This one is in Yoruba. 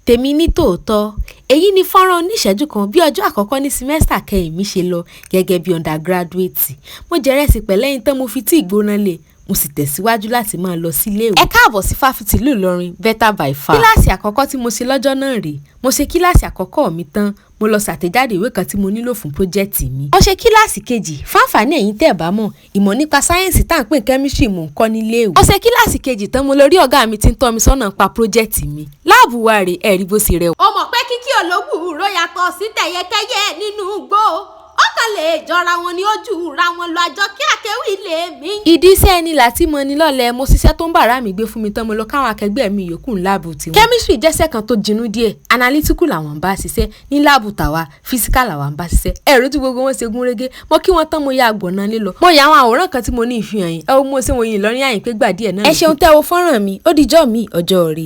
Tèmi ní tòótọ́. Èyí ni fọ́nrán oníṣẹ́jú kan bí ọjọ́ àkọ́kọ́ ní semester kẹrin mi ṣe lọ gẹ́gẹ́ bí undergraduate. Mo jẹ ìrẹsì pẹ̀lẹ́yin tán, mo fi tíì gbóná lé, mo sì tẹ̀síwájú láti máa lọ síléèwé. Ẹ káàbọ̀ sí fáfitì ìlú Ìlọrin, better by far. Kíláàsì àkọ́kọ́ tí mo ṣe lọ́jọ́ náà rèé. Mo ṣe kíláàsì àkọ́kọ́ mi tán, mo lọ ṣàtẹ̀jáde ìwé kan tí mo nílò fún project mi. Mo ṣe kíláàsì kejì. Fáǹfààní ẹ̀yin tẹ́ ẹ̀ bá mọ̀, ìmọ̀ nípa sáyẹ́ǹsì tá à ń pè chemistry mò ń kọ́ níléèwé. Mo ṣe kíláàsì kejì tán, mo lọ rí ọ̀gá mi tí ń tọ́ mi sọ́nà pa project mi. Lab wa rèé, ẹ rí bó ṣe rẹwà. Ó mọ̀ pé kíkí olówùúrọ̀ yàtọ̀ sí tẹ̀yẹkẹ́yẹ nínú igbó, ó kàn lè jọra wọn ní ojú ra wọn lọ. Àjọ kí àkéwì lè mí. Ìdí iṣẹ́ ẹni láti mọ ni lọ́lẹ̀. Mo ṣiṣẹ́ tó ń bàrà mi gbé fún mi tán, mo lọ káwọn akẹgbẹ́ mi yòókù ní lab tiwọn. Chemistry jẹ́sẹ̀ kan tó jinú díẹ̀, analytical làwọn ń bá ṣiṣẹ́ ní lab tàwa, physical làwọn ń bá ṣiṣẹ́. Ẹ̀rọ tí gbogbo wọn ṣe gún régé. Mo kí wọn tán, mo ya àgbọ̀nà lé lọ. Mo ya àwọn àwòrán kan tí mo ní ìfihàn yìí. Ẹ wo mo ṣe wọ̀nyí lọ́rin àyìn pé gbà díẹ̀ náà. Ẹ ṣeun tẹ́ wo fọ́nrán mi. Ó dijọ́ mi, ọjọ́ rí.